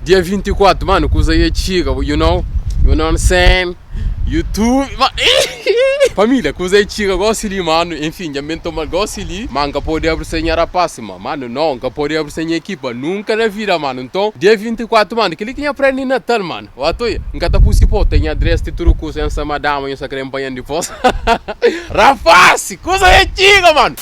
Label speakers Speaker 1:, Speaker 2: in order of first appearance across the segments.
Speaker 1: Dia 24, mano, kuza ia txiga, you know, you know what I'm saying? YouTube, ma Família, kuza ia txiga gosi li, mano, enfim, dja N ben toma-l gosi li, ma N ka pode abri sen nha rapaz, ma, mano, no, N ka pode abri sen nha ekipa, nunka na vida, mano. Nton, dia 24, mano, kel-li ki nha prenda di Natal, mano. Watoia, N ka ta pusi po, ten nha adresa, ten tudu kuza, N sta madama, nho sta kre npanha-m dipôs. Rapaz, kuza ia txiga, mano.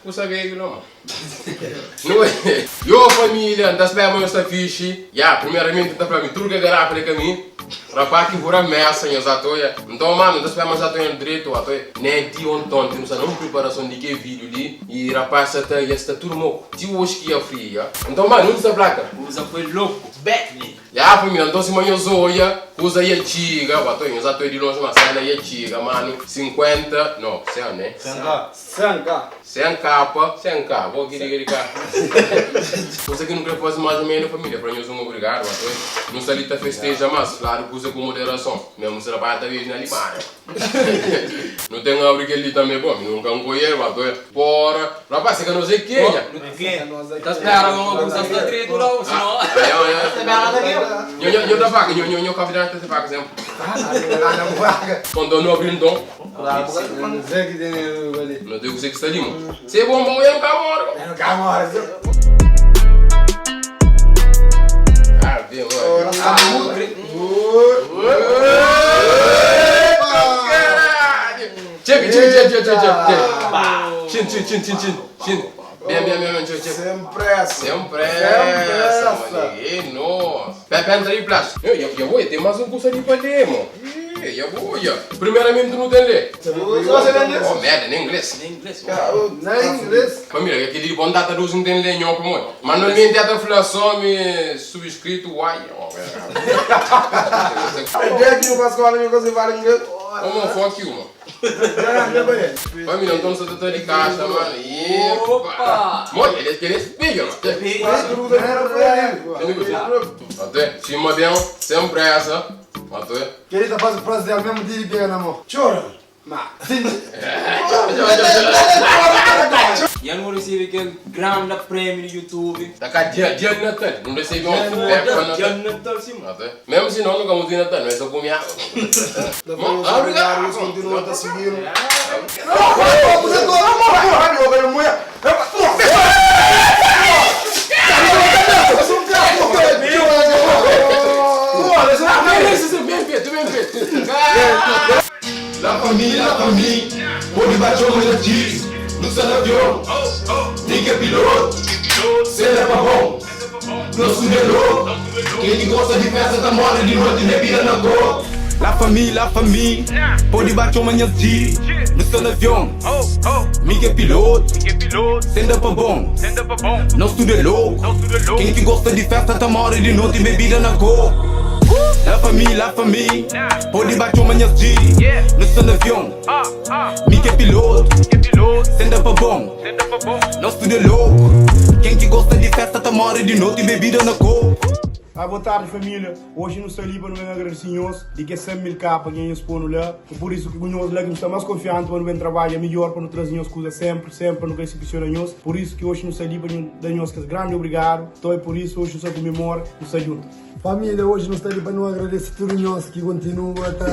Speaker 1: Ku sabe ki no. Yo família, N ta spera ma nhos sta fixi. Ya, primeramenti N ta fla mi tudu ke garafa li ka mi. Rapá ki fura mesa nhos atoia. Nton, manu, N ta spera ma nhos atoia dretu atoia. Ne di ontonti nu sta na un priparason di ke vídiu li i rapás sa ta ya sta tudu moku. Ti oxi ki ya fria. Nton, manu, undi sta plaka?
Speaker 2: Kuza foi loku. Betly.
Speaker 1: Ya família, nton sima nhos odja, kuza ya txiga, ba toi, nhos atoia di lonji ma sena ya txiga, manu, 50, no, 100 ne?
Speaker 3: 100 k.
Speaker 1: 100 k, 100 k, bo ki diga di ka. Kuza ki nu kre fazi mas o menu família, fla nhos un obrigadu, ba toi, nu sta li ta festeja mas, fladu kuza ku moderason, mesmu si rapaz ta beju na Alemanha. Nu ten abri kel li tanbe bo, mi nunka N koiel, ba toi. Pora, rapaz, se ka nos é kenha?
Speaker 2: Ta spera ma ma kusa sta dretu la o sino.
Speaker 1: Nho, nho, nho da vaca, nho, nho, nho convidado ta vaca sempre. Quando nu abri nton. No tem kusa ki sta li, mo. Se é bom bom, eu nunca moro. Ah, bem, Txega, txega, txega, txega, txega, txega. Txin, txin, txin, txin, txin, txin. Bem, bem, bem, bem, txega, txega.
Speaker 3: Sem pressa.
Speaker 1: Sem pressa, mané. E nós. Pé, pé, entra aí, plástico. Eu, eu, eu vou, tem mais um curso ali para ler, mano. Ih, eu vou, eu. Primeiramente, não tem ler. Oh, merda, nem inglês.
Speaker 2: Nem inglês.
Speaker 3: Nem inglês.
Speaker 1: Família, aquele bom data dos não tem ler, nho, pô, Mas normalmente a fla só me subscrito, uai.
Speaker 3: Ideia que não faz escola, não consigo falar inglês.
Speaker 1: Oh, mano, fuck you, mano. Família, então você tá de caixa, mano.
Speaker 2: Opa!
Speaker 1: Mano, ele ele é espelho, mano. Até, cima bem, sem pressa. Até.
Speaker 3: Querida, faz o prazo dela mesmo dia e pega na mão. Chora.
Speaker 2: Ya nu recebe kel granda prémiu di YouTube.
Speaker 1: Ta ka dia dia di Natal, nu recebe un época Natal.
Speaker 2: Dia di Natal sim.
Speaker 1: Até. Mesmo si não, nunca muito di Natal, não é só comer água.
Speaker 3: Obrigado, nos continua ta siguindo.
Speaker 1: Bem feito, bem feito.
Speaker 4: La família, la família, pode bater uma diz, no sta na avião, mi ke piloto, senda pa bom, nos tudo é louco, quem que gosta de festa tá morre de noite, bebida na cor.
Speaker 5: La família, la família, pode bater uma diz, no sta na avião, mi ke piloto, senda pa bom, nós tudo é louco, quem que gosta de festa tá morre de noite, bebida na cor. La família, la família, pode bater uma diz, no sta na avião, mi ke piloto, senda pa bom, nós tudo é louco, quem que gosta de festa tá morre de noite, bebida na cor.
Speaker 3: Ah, boa tarde família. Hoje nu sta li pa nu ben agradeci nhos di kes 100 mil kapa ki nhos ponu la. E por isso ki ku nhos la ki nu sta mas konfianti pa nu ben trabadja midjor pa nu traze nhos kuza sempri, sempri pa nu ka disepsiona nhos. Por isso ki hoje nu sta li pa nu da nhos kes grandi obrigadu. Então é por isso hoje nu sta komemora, nu sta djuntu.
Speaker 6: Família, hoje nu sta li pa nu agradeci tudu nhos ki kontinua ta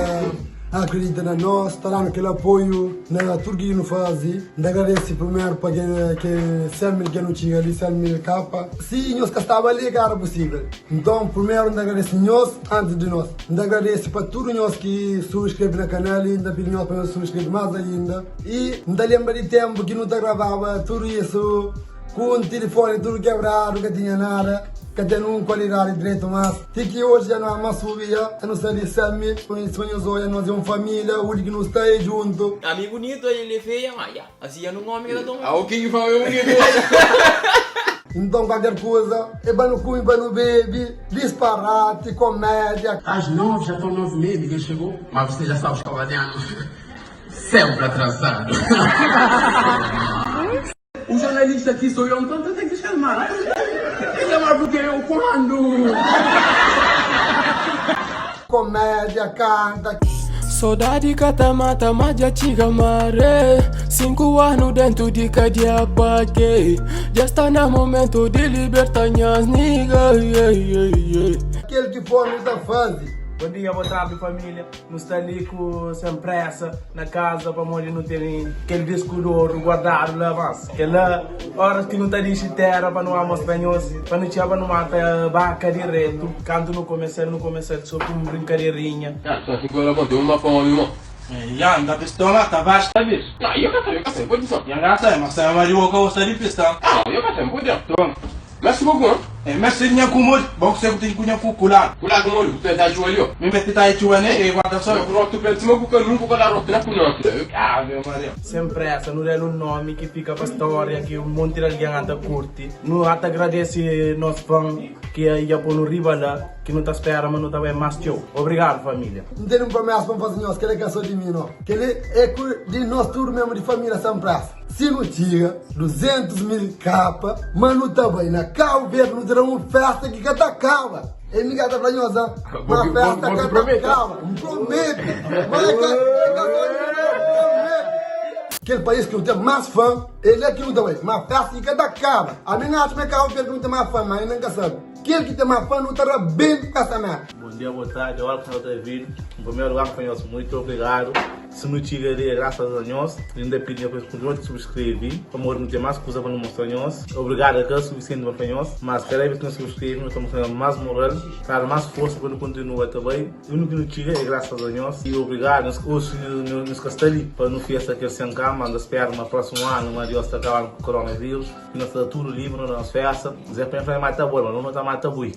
Speaker 6: akredita na nos, ta danu kel apoiu na tudu ki nu fazi. N ta agradeci primeru pa ke ke 100 mil ke nu txiga li, 100 mil kapa. Si nhos ka staba li ka era pusível. Nton, primeru N ta agradese nhos antis di nos. N ta agradese pa tudu nhos ki subskrebe na kanal i N ta pidi nhos pa nhos subskrebe más ainda. I N ta lenbra di ténpu ki nu ta gravaba tudu isu ku un tilifoni tudu kebradu, ka tinha nada, ka ten un kualidadi dretu. Mas ti ki oji dja nu ama subi ya, nu sta di 100 mil. Sima nhos odja, nos é un família, undi ki nu sta é djuntu.
Speaker 2: Ami bonito, el é feia, ma ya. Asi ya nun omi ka ta toma.
Speaker 1: Ah, o king fala é bonito.
Speaker 6: Nton kualker kuza é pa nu kume, pa nu bebe, disparati, komédia.
Speaker 1: Às 9, já estão 9h30, ninguém chegou. Mas você já sabe os cavalianos sempre atrasado. O jornalista aqui sou eu, então tem que chamar. Tem que chamar porque eu quando?
Speaker 6: Komédia, kanta.
Speaker 7: Sodadi ka ta mata, ma dja txiga mare. 5 anu dentu di kadia pa ke? Dja sta na momentu di liberta nhas nigga yeah, yeah, yeah.
Speaker 6: Kel ki for nu ta faze.
Speaker 8: Bon dia, boa tardi família. Nu sta li ku Sem Pressa na kaza pamodi nu tene kel disku di oru guardadu la. Mas kel-la, óras ki nu ta dixi téra pa nu ba mostra nhos, pa nu txeba nu mata baka diretu. Kantu nu kumesa-l, nu kumesa-l so ku un brinkaderinha.
Speaker 1: Ya, ta fica la bom, tem uma fome, irmão.
Speaker 9: Ya, nta pistola, ta baxa ta bicho.
Speaker 1: Não, eu ka sabe, eu ka sabe, pode só.
Speaker 9: Ya nga sabe, mas sabe ma di bo ka gosta di pista.
Speaker 1: Não, eu ka sabe, pode.
Speaker 9: Toma.
Speaker 1: Merci beaucoup, hein.
Speaker 9: Eh, merci nha ku modi. Bom que você tem ku nha ku kula.
Speaker 1: Kula ku modi, ku tá chuva ali, ó.
Speaker 9: Mi mete tá chuva né, e guarda só.
Speaker 1: Eu roto pé de cima ku nunca ka dá roto na ku não.
Speaker 9: Ave Maria.
Speaker 8: Sem pressa, nu da-l un nomi ki fika pa stória, ki un monti di algen ata kurti. Nu ata agradese nos fan ki dja pô-nu riba la, ki nu ta spera ma nu ta bai más txeu. Obrigadu família.
Speaker 6: N tene un promesa pa N faze nhos, kel-li ka sô di mi, no. Kel-li é ku di nos tudu mésmu, di família Sem Pressa. Si nu txiga 200 mil kapa, ma nu ta bai na Kabu Verdi, nu ta da un festa ki ka ta kaba. E mi ka ta fla nhos, ha? Ma festa ka ta kaba. N promete. Ma é ka, é ka só di mi, no. N promete. Kel país ki nu ten más fã, é la ki nu ta bai. Ma festa ki ka ta kaba. Ami N atxa ma é Kabu Verdi ki nu ten más fã, ma inda N ka sabe. Kel ki ten más fã, nu ta rabenta ku esa merda.
Speaker 9: Bom dia, boa tarde, ora ki nhos ta vindo. Em primeiro lugar, fla nhos muito obrigado. Si nu txiga li é grasas a nhos. Inda pidi nhos pa nhos kontinua ta subscreve pamodi nu ten mas kuza pa nu mostra nhos. Obrigado é ka sufisienti pa fla nhos, mas kada vez ki nhos subscreve nhos ta mostra nhos mas moral, ta da mas forsa pa nu kontinua ta bai. Undi ki nu txiga é grasas a nhos i obrigado. Nhos oxi nhos ka sta li pa nu festa kel 100 k, mas nu ta spera ma prósimu anu ma Dios ta kaba ku koronavírus. Ki nos ta tudu livre nu na nos festa. Zé Penha fla mata boi, ma nu ta mata bui.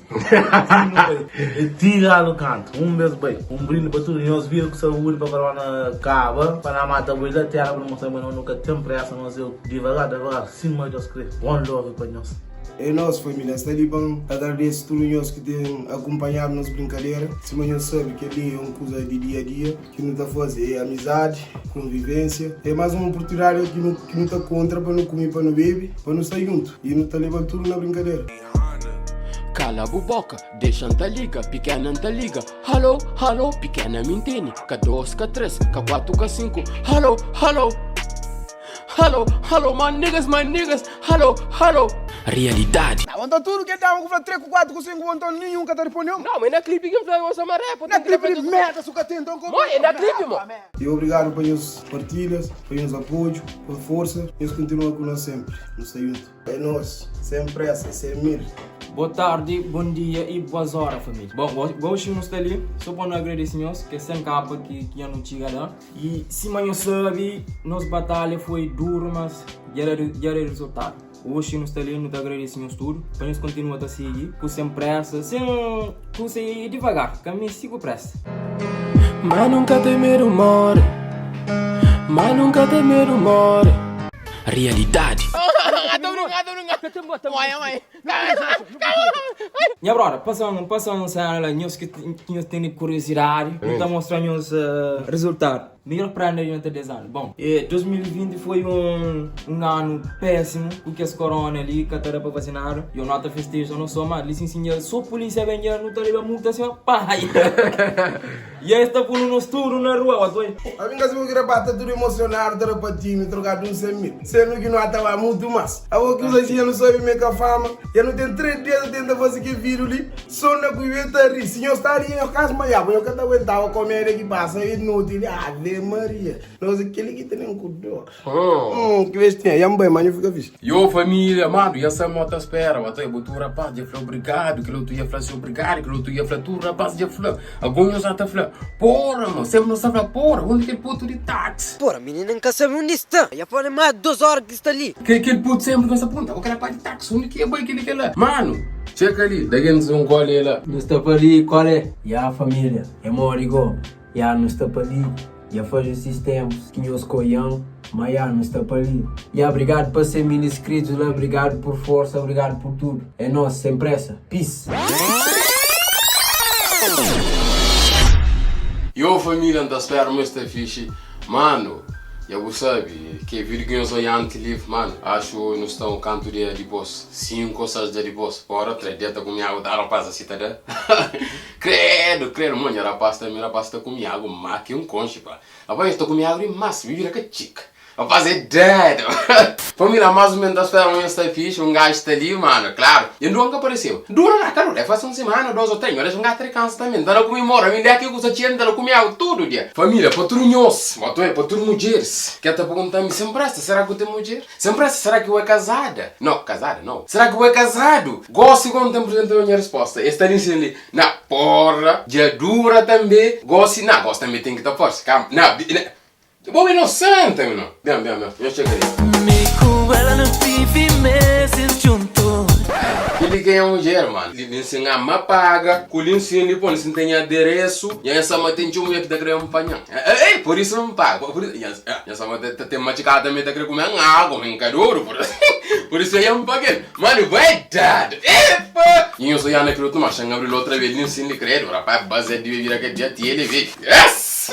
Speaker 9: E tira no kantu, un bes bai. Un brindi pa tudu nhos, vida ku saúdi pa korona kaba, pa na mata bui la tera pa nu mostra ma nu ka ten presa, nos é divagar devagar sima Deus kre. One love pa nhos.
Speaker 3: É nos família, N sta li pa N agradese tudu nhos ki ten akunpanhadu nos brinkadera. Sima nhos sabe, kel-li é un kuza di dia-a-dia. Ki nu ta faze é amizadi, konvivensia. É más un oportunidadi ki nu ki nu ta kontra pa nu kume, pa nu bebe, pa nu sta djuntu. I nu ta leba tudu na brinkadera.
Speaker 7: Kala bu boka, dexa-m ta liga, pikena N ta liga Halo, halo, pikena mi ntene Ka dos, ka tres, ka kuatu, ka sinku Halo, halo, halo, halo My niggas, my niggas, halo, halo Realidadi.
Speaker 3: Nau, anton tudu ke dama ku fla 3 ku 4 ku 5 ku anton ninhun ka ta riponde om.
Speaker 1: Nau, ma é na clipe ki N fla osa ma rap.
Speaker 3: Na clipe di merda su ka ten nton
Speaker 1: Mo é na clipe mo.
Speaker 3: E obrigadu pa nhos partilhas, pa nhos apoiu, pa forsa. Nhos kontinua ku nos senpri. Nu sta djuntu. É nos, sem pressa, sem mil.
Speaker 2: Boa tardi, bom dia e boas horas família. Bom, gosi nu sta li só pa nu agradece nhos ke 100 kapa ki ki nu txiga la. E sima nhos sabe, nos batalha foi duro, mas dja da dja da resultado. Oxi nu sta li, nu ta agradece nhos tudo pa nhos kontinua ta sigui ku sem pressa, sem ku se devagar, ka mesti ku pressa.
Speaker 7: Ma nunca ten medu more Ma nunca ten medu more
Speaker 1: Realidadi.
Speaker 2: Nha brother, pasa un pasa un cena la, nhos ki nhos tene curiosidade, nu ta mostra nhos resultado. Midjor prenda di Natal des anu. Bon, e 2020 foi un un anu pésimu ku kes korona li ka ta da pa fase nada. Yo nota festeja no so, ma li sin sin dja so polísia ben dja nu ta leba multa sima pai. Ya es ta punu nos tudu na rua, wa toi.
Speaker 3: Ami n ka sabe ki rapaz ta tudu emosionadu ta rapati-mi trokadu un 100 mil sendo ki nu ata ba mutu mas abo ki usa dja nu sabe ma é ka fama dja nu ten 3 dias ta tenta fase kel video li so na ku e ta ri si nhos ta ri nhos ka smadjaba nhos ka ta aguentaba komédia ki pasa inútil ave maria nos keli ki ta ben ku dor. Hum, que bestinha, ya bai, mas fica fixe.
Speaker 1: Yo família, mano, ya sa mo ta spera, wa toi botu rapaz dja fla obrigado, kel otu dja fla si obrigado, kel otu dja fla tudo rapaz dja fla. Ago nhos ata fla, porra, mano, sempre nós ta fla porra, onde kel puto di táxi?
Speaker 10: Porra, menina nka sabe undi sta. Ya fala mais de 2 hora ki sta li.
Speaker 1: Kel kel puto sempre nós ta punta, kel rapaz di táxi, onde ki é bai kel kel la? Mano, txeka li, da gentis un gole la.
Speaker 11: Nu sta pa li, qual é? Ya família, é modi go? Ya nu sta pa li. Dja faze sis tempos ki nhos koian ma ya nu sta pa li. Ya obrigado pa 100 mil inscritos la obrigado por força obrigado por tudo é nos sem pressa peace.
Speaker 1: Yo família nta spera ma sta fixe mano dja bu sabe ke video ki nhos oia anti li mano acho nu sta um kantu dia dipos 5 ou 6 dia dipos pora 3 dia ta kume agu ta rapaz asi ta da. Credo, credo, mo nha rapaz ta mi rapaz ta kumi agu ma ki un konxe pa. Rapaz ta kumi agu dimas, mi bira ka txika. Rapaz é dead. Família, mais ou menos ta spera un sta fixe, un gajo sta li, mano, claro. E nunca apareceu. Dura lá, cara, deve fazer uma semana, duas ou três. Olha, um gajo tá cansa também. Tá na comi mora, mi daqui com sa tá na comi água todo dia. Família, pa tudo nós, mato é, pa tudo mulheres. Que tá perguntando, sem pressa, será que tem mulher? Sem pressa, será que eu é casada? Não, casada não. Será que eu é casado? Gosto quando tem apresentado a minha resposta. Está ali ali. Na porra, dja dura tanbe, gosi na, gosi tanbe ten ki ta forsi, kama, na, na, bo inosenta mi no, ben, ben, ben, nhos txega li.
Speaker 12: Mi ku ela nu vivi meses djuntu.
Speaker 1: Kel-li ka nha mudjer, mano. Li nsin ama paga, ku li nsin li pon, nsin ten nha aderesu, nha nha sama ten txeu mudjer ki ta kre npanha-m. Ei, pur isu N paga, pur isu, nha nha sama ta ten matxikadu tanbe ta kre kume-m agu, mi N ka duru, pur isu, pur isu nha N paga-l. Mano, vai dado! Epa! E nhos oiá na kel otu marxa, N abri-l otra vez, li nsin li kredu, rapaz, bazé debe bira kel dia ti ele ve. Yes!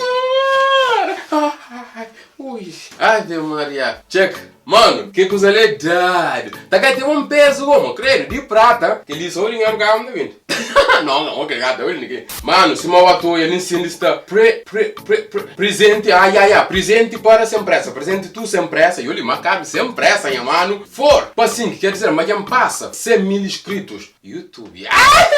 Speaker 1: Ai, ui, Ave Maria. Check. Mano, ke kuza li é dadu. Ta kai ten un pezu gomo, kredu, di prata. Kel li so dinheru ka anda bindi. Não, não, ok, gata, oi, ki. Mano, sima o atoia li nsin li sta pre, pre, pre, pre, presente, ai, ai, ai, presente para sem pressa, presente tu sem pressa, e oli, ma cabe sem pressa, nha mano. For pa 5, quer dizer ma dja-m pasa 100 mil inscritos YouTube Ai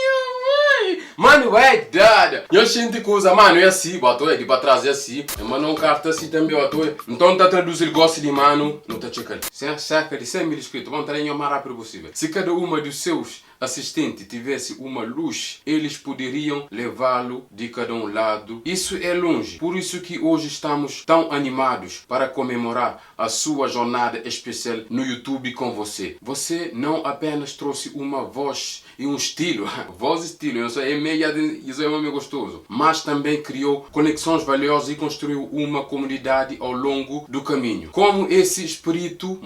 Speaker 1: nha mãe Mano vai dada Nhos xinti kuza mano é asi Bota oi di pa tras é asi E manda un carta asi tambe bota oi Nton n ta traduzi-l gosi di mano nu ta txeka-l Cerca di 100 mil inscritos Bon ta da nho más rápido possível Se cada uma dos seus assistente tivesse uma luz, eles poderiam levá-lo de cada um lado. Isso é longe. Por isso que hoje estamos tão animados para comemorar a sua jornada especial no YouTube com você. Você não apenas trouxe uma voz e um estilo, voz e estilo, eu sou é meia, isso é homem gostoso, mas também criou conexões valiosas e construiu uma comunidade ao longo do caminho. Como esse espírito,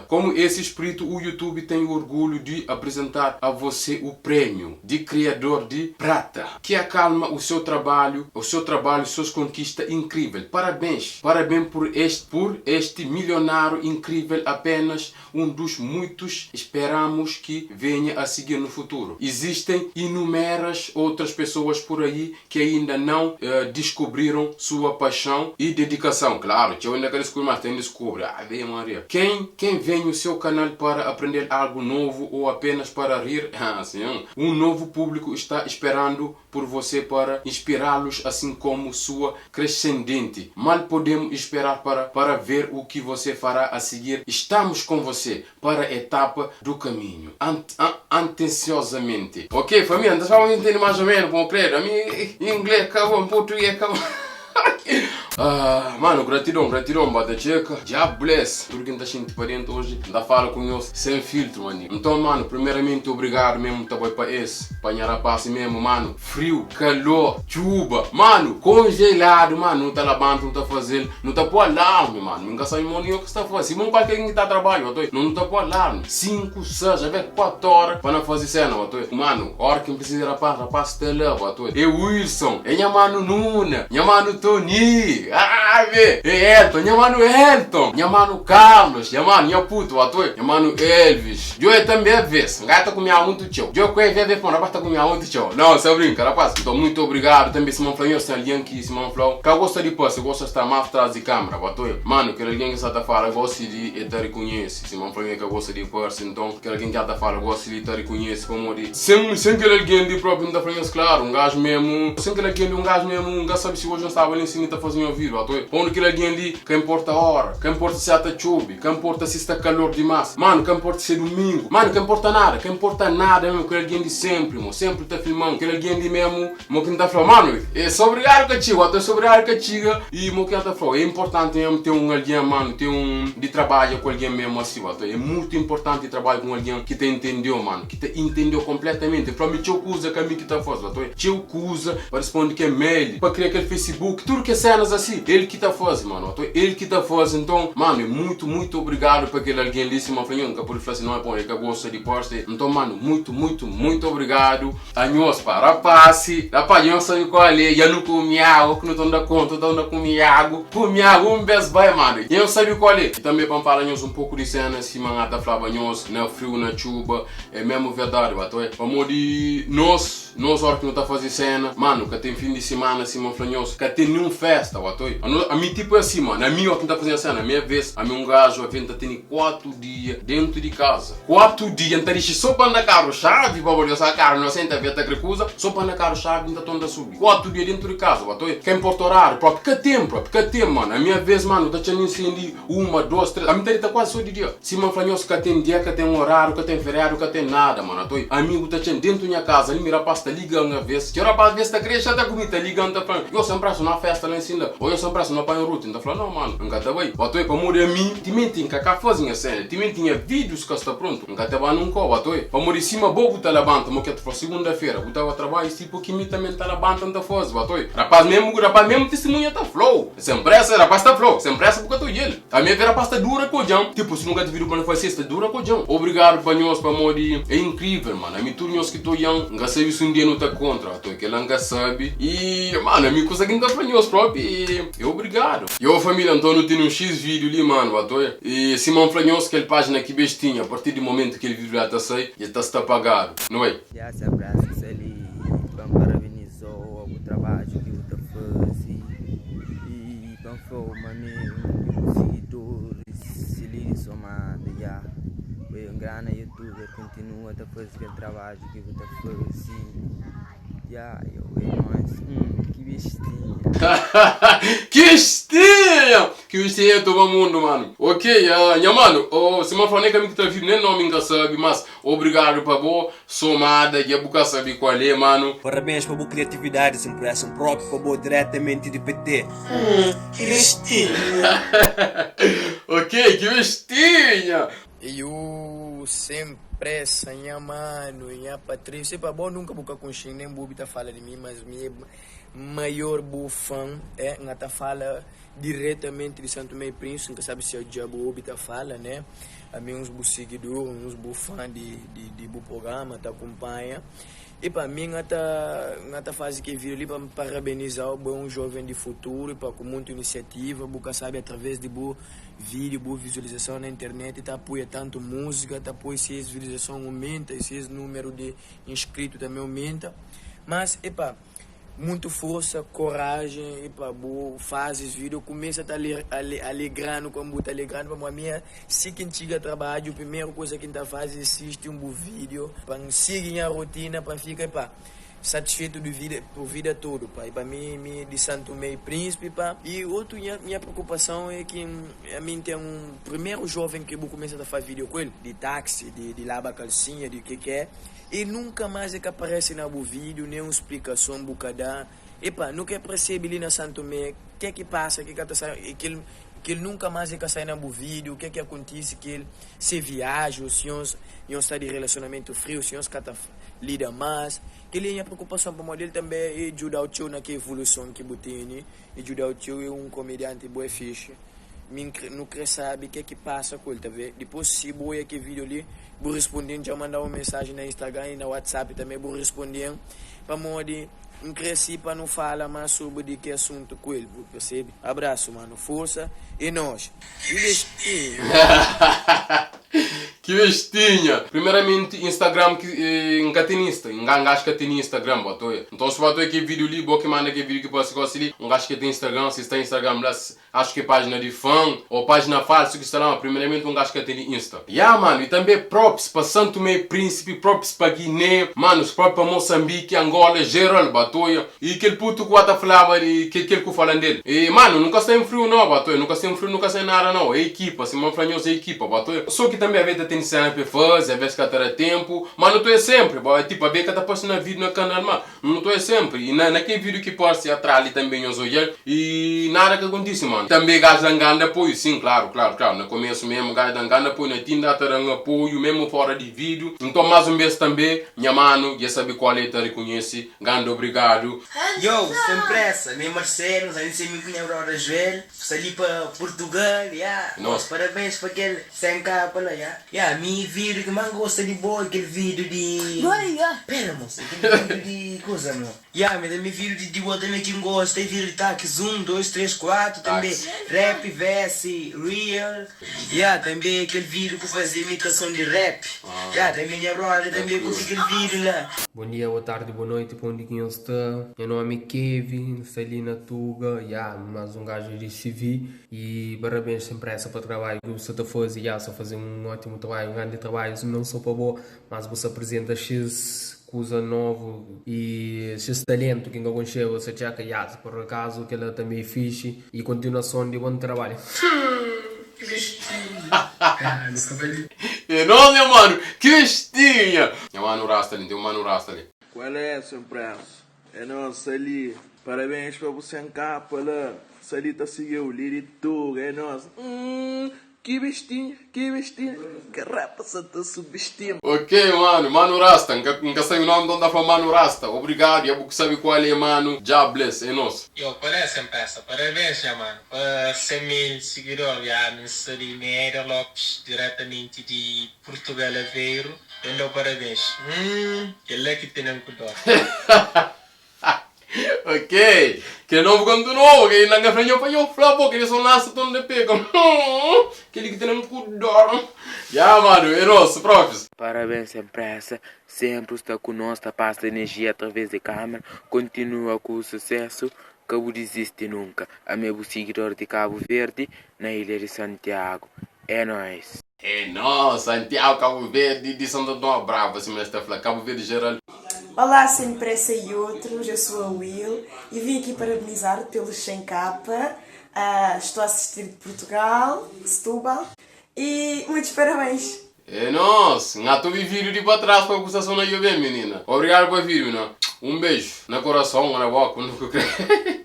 Speaker 1: como esse espírito, o YouTube tem o orgulho de apresentar a você o prêmio de criador de prata, que acalma o seu trabalho, o seu trabalho, suas conquistas incrível. Parabéns, parabéns por este, por este milionário incrível, apenas um dos muitos esperamos que venha a seguir no futuro. Existem inúmeras outras pessoas por aí que ainda não eh, descobriram sua paixão e dedicação. Claro, eu ainda quero descobrir, mas tem descobre. Ave Maria. Quem, quem vem no seu canal para aprender algo novo ou apenas para rir, assim, um novo público está esperando por você para inspirá-los, assim como sua crescendente. Mal podemos esperar para, para ver o que você fará a seguir. Estamos com você para a etapa do caminho. Ant, an, ansiosamente. Ok, família, então vamos entender mais ou menos, bom credo. A mim, em inglês acabou, em português acabou. Ah, mano, gratidon, gratidon, bata txeka. Jah bless. Tudu ki N ta xinti pa dentu oji, N ta fala ku nhos sen filtru, maninhu. Nton, mano, primeramenti obrigadu mesmu ta bai pa es, pa nha rapasi mesmu, mano. Friu, kalor, txuba, mano, konjeladu, mano, nu ta labanta, nu ta faze-l, nu ta poi alarmi, mano. Mi N ka sabe mo ninhun ki sta faze. Si bon kualker ken ki ta trabadja, otoy, no nu ta poi alarmi. 5, 6, avé 4 ora pa na faze sena, otoy. Mano, ora ki N prisiza di rapaz, rapaz sta la, otoy. É Wilson, é nha mano Nuna, nha mano Tony, ah, be, é Elton, nha mano Elton, nha mano Carlos, nha mano, nha puto, otoy, nha mano Elvis. Djoe tanbe aves, N ta kumia mutu txeu. Djoe ku Evi aves, pon rapaz ta kumia mutu txeu. Não, sa brinka, rapaz. Nton, muito obrigado. Tanbe sima N fla nhos, ten algen ki, sima N fla-u, ka gosta di parse, gosta sta más tras di câmera. Ba toi. Mano, kel algen ki sa ta fala gosi li, e ta rikonhese. Sima N fla nhos, e ka gosta di parse, nton, kel algen ki a ta fala gosi li ta rikonhese. Pamodi, sen, sen kel algen li propi, N ta fla nhos klaru, un gaju memu, sen kel algen li, un gaju memu, N ka sabe si oji N staba li nsin, N ta faze nho vídiu. Ba toi. Pamodi kel algen li, ka inporta ora, ka inporta si a ta txobe, ka inporta si sta kalor dimás, mano, ka inporta si é dumingu, mano, ka inporta nada, ka inporta nada memu, kel algen di senpri, mo, senpri ta filma-m, kel algen di memu, mo ki N ta fla, mano, é so obrigadu ka txiga, ota so obrigadu ka txiga, i mo ki N ta fla-u, é inportanti memu ten un algen, mano, ten un, di trabadja ku algen memu asi, ota, é mutu inportanti trabadja ku un algen ki ta intende-u, mano, ki ta intende-u konpletamenti, el fla-m txeu kuza ka mi ki ta faze, ota, txeu kuza pa risponde kel mail, pa kria kel facebook, tudu kes senas asi, el ki ta faze, mano, ota, el ki ta faze, nton, mano, é mutu, mutu obrigadu pa kel algen li, sima N fla, nho, N ka pode fla si no é pamodi el ka gosta di posta, nton, mano, mutu, mutu, mutu obrigadu a nhos pa rapasi, rapaz, dja nhos sabe kual é, dja nu kume agu, ku nu ta da konta, nu ta da kume agu, kume agu un bes bai, mano, dja nhos sabe kual é. I tanbe pa N fala nhos un poku di sena, sima N ata flaba nhos, na friu, na txuba, é mesmu verdadi, ba ta oi, pamodi nos. Nos ora ki nu ta faze sena, mano, ka ten fin di simana sima N fla nhos, ka ten ninhun festa, wa toi. Ano, ami tipo é asi, mano, ami ora ki N ta faze nha sena, ami aves, ami un gaju aves N ta tene 4 dia dentu di kaza. 4 dia N ta dixi so pa anda karu xavi, pa bo sa karu inosenti aves ta kre kuza, so pa anda karu xavi N ta torna ta subi. 4 dia dentu di kaza, wa toi. Ka inporta orariu propi, ka ten propi, ka ten, mano. Ami aves, mano, ta txan insendi uma, dos, tres, ami ta dita kuazi so di dia. Sima N fla nhos, ka ten dia, ka ten orariu, ka ten feriadu, ka ten nada, mano. Atoi, amigu ta txen dentu nha kaza, li mi rapaz ta liga-m aves. Txeu rapaz ves ta kre xata ku mi, ta liga-m ta fla-m, Yo, Sanprasu, no festa la nsin la. Ô, yo, Sanprasu, no panha ruti. N ta fla, No, mano, N ka ta bai. Atoi, pamodi ami, timenti N ka ka faze nha sena, timenti nha vídius ka sta prontu, N ka ta ba nun kau. Atoi, pamodi sima bo bu ta labanta, mo ke ta fla, Sigunda-fera, bu ta ba trabadju, tipo ki mi tanbe N ta labanta N ta faze. Atoi, rapaz memu, rapaz memu tistimunha ta fla-u. Sem pressa, rapaz ta flau, sem pressa bu ka ta odjel. A mi rapaz ta dura ku odjan, tipo si nu ka ta vidu pa nu fase, ta dura ku odjan. Obrigado pa nhos pamodi é incrível mano, ami tudo nhos ki ta odjan, nka sabi si um dia nu ta contra, ato kela nka sabi. E mano ami kusa ki nta fla nhos propi é obrigado. Yo família, nton nu tene um X vídeo li mano, ato e sima nfla nhos kel página ki bestinha, a partir di momento kel vídeo la ta sai, dja ta sta pagado. Nu bai.
Speaker 13: Ya sem pressa sta li pa N parabenizou bu trabadju ki bu ta faze i pa N fla-u ma mi é un di bu sigidoris li di Somada ya bu é un granda youtuber kontinua ta faze kel trabadju ki bu ta faze ya yo é nóis ki bestinha.
Speaker 1: Ki bestinha! Ki bestinha toma mundu manu. Ok nha manu sima N fla nen ka mi ki ta vive nen nomi N ka sabi mas Obrigado pa bo somada dja bu ka sabi kual é mano.
Speaker 14: Parabéns pa bu criatividade sem pressa um próprio pa bo diretamente de PT.
Speaker 1: Hum ki bestinha. Ok ki bestinha.
Speaker 15: Eyuu sem pressa nha mano nha Patrícia pa bo nunca bu ka conxen nem bu obi ta fala di mi mas mi é maior bu fã é nha ta fala Diretamente di Santo Tomé e Príncipe, nka sabe si dja bu obi ta fala né, ami uns bu sigidor, uns bu fã di di bu programa ta acompanha, e pa mi nha ta nha ta fazi ke video li pa parabenizau, bu é um jovem di futuro e pa ku muntu iniciativa, bu ka sabe através di bu video, bu visualização na internet ta apoia tanto música, ta poi ses visualização aumenta e ses número de inscrito também aumenta, mas e pa. Muito força, coragem e pa bu fazes video começa ta alegranu como bu ta alegranu pamo ami si ki n'txiga trabadju primeru coisa ki n'ta fazi é sisti um bu video pa n'sigui nha rotina pa n'fica epa satisfeito di vida por vida todo pa e pa mi mi di Santo Tomé e Príncipe pa e outro nha nha preocupação é ki ami n'ten um primeru jovem ki bu começa ta faz video ku el di taxi di di laba calcinha di ke ke. E nunka más e ka parese na bu vídiu, nen un splikason bu ka da. Epa, nu ke percebe li na Santo Tomé, ke ki pasa ki ka ta sai, e kel kel nunka mas e ka sai na bu vídeo, ke ki akontise kel se viaja ou si nhos nhos sta di relacionamento frio, si nhos ka ta lida mas, kel li é nha preocupason pamodi el tambe e djudau txeu na ke evoluson ki bu tene, e djudau txeu, e un komedianti bué fixe, mi n nu kre sabe ke ki pasa ku el ta ve, dipos si bu oia ke vídeo li bu responden, dja mandau un mensagem na Instagram e na WhatsApp tambe bu responden pamodi. N kre si pa nu fala mas sobri di ki asuntu ku el, bu persebi? Abrasu manu, forsa e nos. Ki bestinha!
Speaker 1: Ki bestinha! Primeramenti Instagram ki N ka ten Insta, N ax ka tene Instagram bo ta oia. Nton si bo ta oia ke video li, bo ki manda ke video ki parse gosi li, N ax ke ten Instagram, si sta Instagram la Acho que página de fã ou página falso ki sta lá, mas primeiramente um gajo que tem Insta. Ya mano, e também props pa Santo Tomé e Príncipe, props pa Guiné, manos, props pa Moçambique, Angola, geral, batoia. E kel puto ku ata falaba de ke kel ku falan del. E mano, nunca sta em frio não, batoia, nunca sta em frio, nunca sta em nada não. É equipa, se man fla nhos é equipa, batoia. Só que também a vez ta tem cena pe faze, a vez ka ta da tempo, mas não tô é sempre, bo, é tipo a vez ka ta parse na vídeo na canal, mas Nu ta oia sempri i na na kel video ki parsi atras li tambe nhos oial i nada ka kontisi mano. Tambe gajus dan ganda apoio sim claro claro claro na começo mesmo gajus dan ganda apoio na tinda ta dan apoio mesmo fora di video nton mas um bes tambe nha mano dja sabi qual é ta reconhece ganda obrigado.
Speaker 13: Yo, sem pressa, mi é Marcelo, nsa mi ku nha brother Joel, sta li pa Portugal, ya,
Speaker 1: Nos.
Speaker 13: parabéns pa kel 100k la, ya. Ya, mi vídeo ki más gosta di bo é kel vídeo di Pera moça, kel vídeo di kuza mo. Ya, mi tambe vídeo di bo tambe ki n'gosta é vídeo di táxis 1, 2, 3, 4 tambe
Speaker 1: Táxi.
Speaker 13: rap vs real. Ya, tambe kel vídeo ku faze imitason di rap. Ya, tambe nha brother tambe curti kel vídeo la.
Speaker 16: Bom dia, boa tarde, boa noite, pa undi ki nhos sta? Nha nomi é Kevin, N sta li na Tuga, ya, más un gaju di CV E parabéns sem pressa pa trabalho ki bu sta ta fazi ya sta fazi um ótimo trabalho um grande trabalho não só pa bo mas bu sta apresenta xis kuza novo e xis talento ki nka konxeba sa txeka ya por acaso kela tambe é fixe e continuason di bom trabalho. Ki bestinha
Speaker 1: É nos nha mano ki bestinha. Nha mano rasta li, tem um mano rasta li.
Speaker 17: Qual é sem pressa? É nós Sali, parabéns pa bu 100 k la, Sali ta siguiu li di tuga é nós Humm ki bestinha, ki bestinha, ke rapa sa ta subestima.
Speaker 1: Ok mano, mano rasta, nka nka sabi nome nton ta fla mano rasta, obrigado ya bu ki sabi kual é mano, Jah bless, é nos.
Speaker 18: Yo qual é sem pressa parabéns nha mano pa 100 mil seguidor ya mi nsta li mi é Eder Lopes diretamente di Portugal Aveiro Ben dau parabéns Humm kel-la ki tene-m ku dor.
Speaker 1: Ok, kel novu kantu novu ke inda nka fla nho pa nho fla bo kel son nasa ton de pega Humm kel ki tene-m ku dor Ya manu é nos profis.
Speaker 13: Parabéns sem pressa, sempre sta ku nós ta passa energia através de câmera, continua ku sucesso, ka bu disisti nunca, ami é bu seguidor de Cabo Verde na ilha de Santiago, é nóis.
Speaker 1: É nós, Santiago, Cabo Verde, de Santo Antão a Brava, sima es ta fla, Cabo Verde geral.
Speaker 19: Olá Sem Pressa e outros, eu sou a Will e vim aqui parabenizar-te pelos 100k, estou a assistir de Portugal, Setúbal, e muitos parabéns!
Speaker 1: É nós, N ata obi vídeo di pa trás pa ku sta sona yo bem menina. Obrigado pa vídeo na. Um beijo na coração ou na boca, undi ku kre.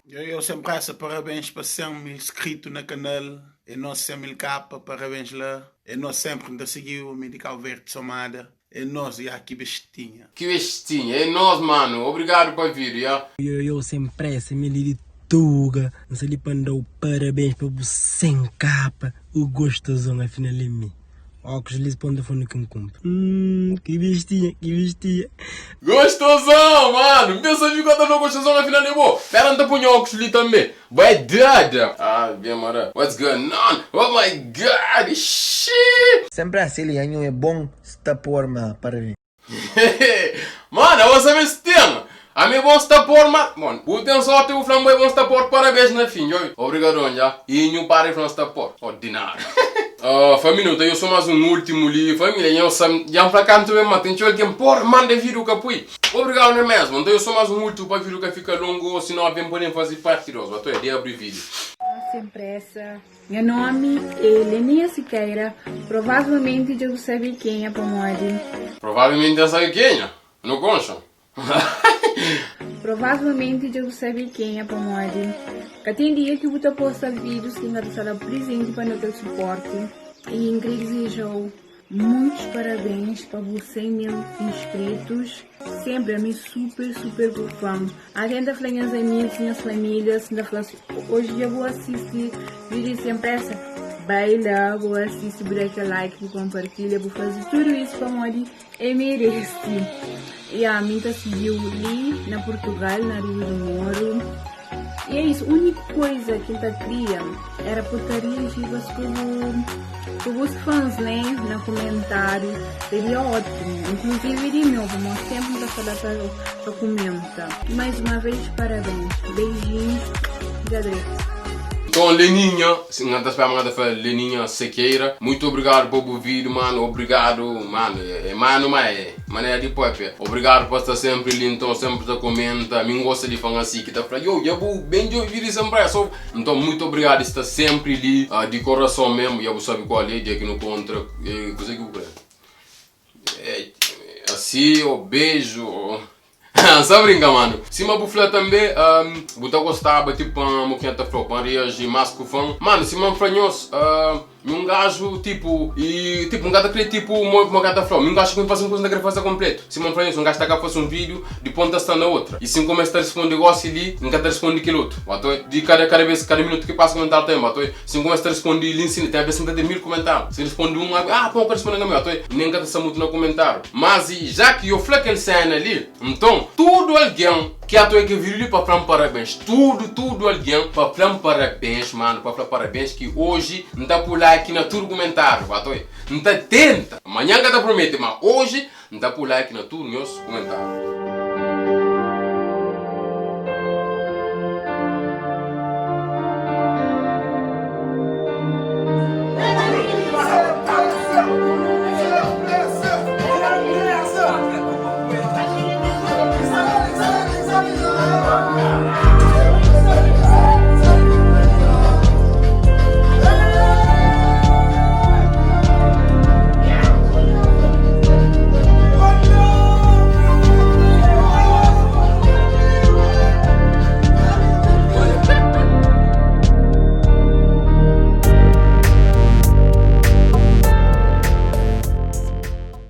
Speaker 20: Yo yo sem pressa parabéns pa 100 mil inscrito na canal É nos 100 mil kapa parabéns la é nos sempre nta seguiu ami di cabo verde somada é nos ya ki bestinha.
Speaker 1: Ki bestinha é nos mano obrigado pa vídeo ya.
Speaker 21: Yo yo sem pressa mi li di tuga nsa li pa ndau parabéns pa bu 100 kapa u gostozon afinal é mi Óculos li ponta fone ki N kunpra Hum ki bestinha ki bestinha.
Speaker 1: Gostozão mano, N pensa mi ka ta fla gostozão afinal é bo. Pera N ta punha óculos li tambe. Bai dada! Ah bem mara what's going on? Oh my God! Shii!
Speaker 22: Sem pressa ele anho é bom sta por ma parabéns.
Speaker 1: Mano abo sabe si tem Ami é bom sta por ma Bon bu tem sorte bu flam bo é bom sta por parabéns na fim djobe Obrigadon dja E nhu para di flam sta por Ordinário Ah família nu ta yo so mas um último li Família nho sa dja nfla kantu bem ma tem txeu algen por manda vídeo ka pui Obrigado na mesmo Nta yo so mas um último pa vídeo ka fika longo senão bem podem faze parte 2 Bato é de abri vídeo.
Speaker 23: Sem pressa Nha nomi é Lenia Siqueira, provavelmenti dja bu sabe kenha pamodi.
Speaker 1: Provavelmenti dja sabe kenha, nu konxa.
Speaker 23: Provavelmenti dja bu sabe kenha pamodi ka ten dia ki bu ta posta vídius ki N ka ta sta la prizenti pa N da kel suporti. I N kre dizeja-u muitus parabéns pa bu 100 mil inscritos. Sempre ami super super bu fã. Até N ta fla nhas amigus, nhas famílias, N ta fla-s oji dja bu asisti vídiu di Sem Pressa? Bai la bu asisti, bu da kel like, bu konpartilha, bu faze tudu isu pamodi E merece. Ya, mi ta sigiu li na Portugal, na Rio do Moro. E é isso, único coisa que ta kria era pa ta reagiba ku ku bus fãs, né? Na comentário, seria ótimo. Inclusive de meu, mas sempre ta fala pa, pa comenta. Mais uma vez, parabéns. Beijinhos, Gadreto.
Speaker 1: Então Leninha, N ta spera ma N ta fla Leninha Sequeira, muito obrigado pa bu vídeo mano, obrigado mano, é mano ma é manera di papia, obrigado pa sta sempre li nton sempre ta comenta, mi N gosta di fan asi ki ta fla yo dja bu ben djobi vídeo sem pressa, nton muito obrigado di sta sempre li di coração mesmo, dja bu sabi qual é, dia ki nu contra kuze ki bu kre? É asi ou beijo ou Sa brinka mano. Sima bu fla tambe bu ta gostaba tipo pa mo ki nha ta flau pa reagi mas ku fan. Mano sima nfla nhos mi un gajo tipo e tipo nka ta kre tipo mo ki nha ta flau mi un gajo ki nfasi un kuza nta kre fase completo. Sima nfla nhos un gajo ta ka fasi un video dipos nta sta na outra e si nkumesa ta risponde gosi li nka ta risponde kel otu batoi di kada kada bes kada minuto ki pasa komentariu ta ben batoi. Si N kumesa ta rispondi li nsin, ten abes N ta ten 1000 kumentariu. Si N rispondi un, abi, ah, pamo ka rispondi nga mi, ato nen N ka ta sta mutu na kumentariu. Mas i ja ki yo fla kel sena li, nton tudu algen ki ato e kel video li pa fla-m parabens. Tudu, tudu algen pa fla-m parabens, manu, pa fla parabens ki oji N ta pui like na tudu kumentariu, ato N ta tenta. Manhan N ka ta prometi, ma oji N ta pui like na tudu nhos kumentariu.